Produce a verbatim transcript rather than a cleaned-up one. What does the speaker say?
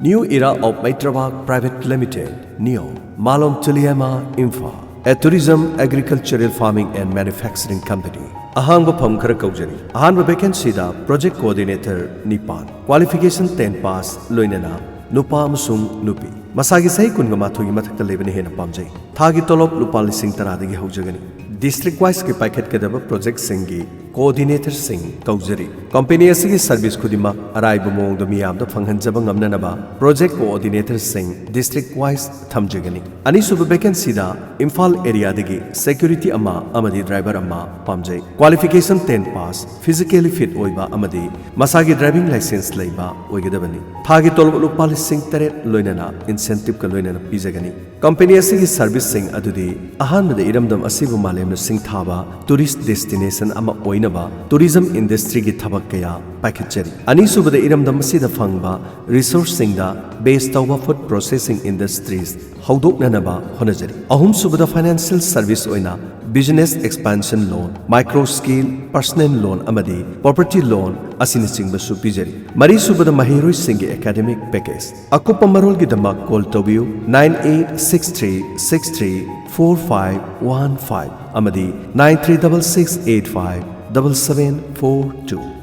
New Era of Maitrabak Private Limited, NEO, Malom Tuliama, Imphal, a tourism, agricultural, farming and manufacturing company. ꯑꯍꯥꯡꯕ ꯐꯝ ꯈꯔ ꯀꯧꯖꯔꯤ꯫ ꯑꯍꯥꯟꯕ vacancyꯗ project coordinator ꯅꯤꯄꯥꯟ, qualification ten pass, ꯂꯣꯏꯅꯅ ꯅꯨꯄꯥ ꯑꯃꯁꯨꯡ ꯅꯨꯄꯤ꯫ ꯃꯁꯥꯒꯤ ꯆꯍꯤ ꯀꯨꯟꯒ ꯃꯥꯊꯣꯏꯒꯤ ꯃꯊꯛꯇ ꯂꯩꯕꯅ ꯍꯦꯟꯅ ꯄꯥꯝꯖꯩ꯫ ꯊꯥꯒꯤ ꯇꯣꯂꯣꯞ ꯂꯨꯄꯥ ꯂꯤꯁꯤꯡ ꯇꯔꯥꯗꯒꯤ ꯍꯧꯖꯒꯅꯤ꯫ District wiseꯀꯤ ꯄꯥꯏꯈꯠꯀꯗꯕ projectꯁꯤꯡꯒꯤ coordinatorꯁꯤꯡ ꯀꯧꯖꯔꯤ꯫ Company ꯑꯁꯤꯒꯤ service ꯈꯨꯗꯤꯡꯃꯛ ꯑꯔꯥꯏꯕ ꯃꯑꯣꯡꯗ ꯃꯤꯌꯥꯝꯗ ꯐꯪꯍꯟꯖꯕ ꯉꯝꯅꯅꯕ project coordinatorꯁꯤꯡ district wise ꯊꯝꯖꯒꯅꯤ꯫ ꯑꯅꯤꯁꯨꯕ vacancyꯗ ꯏꯝꯐꯥꯜ areaꯗꯒꯤ security ꯑꯃ ꯑꯃꯗꯤ driver ꯑꯃ ꯄꯥꯝꯖꯩ꯫ Qualification ten pass, physically fit ꯑꯣꯏꯕ ꯑꯃꯗꯤ ꯃꯁꯥꯒꯤ driving licence ꯂꯩꯕ ꯑꯣꯏꯒꯗꯕꯅꯤ꯫ ꯊꯥꯒꯤ ꯇꯣꯂꯣꯞ ꯂꯨꯄꯥ ꯂꯤꯁꯤꯡ ꯇꯔꯦꯠ ꯂꯣꯏꯅꯅ incentiveꯀ ꯂꯣꯏꯅꯅ ꯄꯤꯖꯒꯅꯤ꯫ Company ꯑꯁꯤꯒꯤ serviceꯁꯤꯡ ꯑꯗꯨꯗꯤ: ꯑꯍꯥꯟꯕꯗ, ꯏꯔꯝꯗꯝ ꯑꯁꯤꯕꯨ ꯃꯥꯂꯦꯝꯅ ꯁꯤꯡꯊꯥꯕ tourist destination ꯑꯃ ꯑꯣꯏꯅꯕ tourism industryꯒꯤ ꯊꯕꯛ ꯀꯌꯥ ꯄꯥꯏꯈꯠꯆꯔꯤ꯫ ꯑꯅꯤꯁꯨꯕꯗ, ꯏꯔꯝꯗꯝ ꯑꯁꯤꯗ ꯐꯪꯕ resourceꯁꯤꯡꯗ base ꯇꯧꯕ food processing industries ꯍꯧꯗꯣꯛꯅꯅꯕ ꯍꯣꯠꯅꯖꯔꯤ꯫ ꯑꯍꯨꯝꯁꯨꯕꯗ, financial service ꯑꯣꯏꯅ business expansion loan, micro scale personal loan ꯑꯃꯗꯤ property loan ꯑꯁꯤꯅꯆꯤꯡꯕꯁꯨ ꯄꯤꯖꯔꯤ꯫ ꯃꯔꯤꯁꯨꯕꯗ, ꯃꯍꯩꯔꯣꯏꯁꯤꯡꯒꯤ academic package꯫ ꯑꯀꯨꯞꯄ ꯃꯔꯣꯜꯒꯤꯗꯃꯛ call ꯇꯧꯕꯤꯌꯨ nine eight six three six three four five one five ꯑꯃꯗꯤ nine three double six eight five double seven four two꯫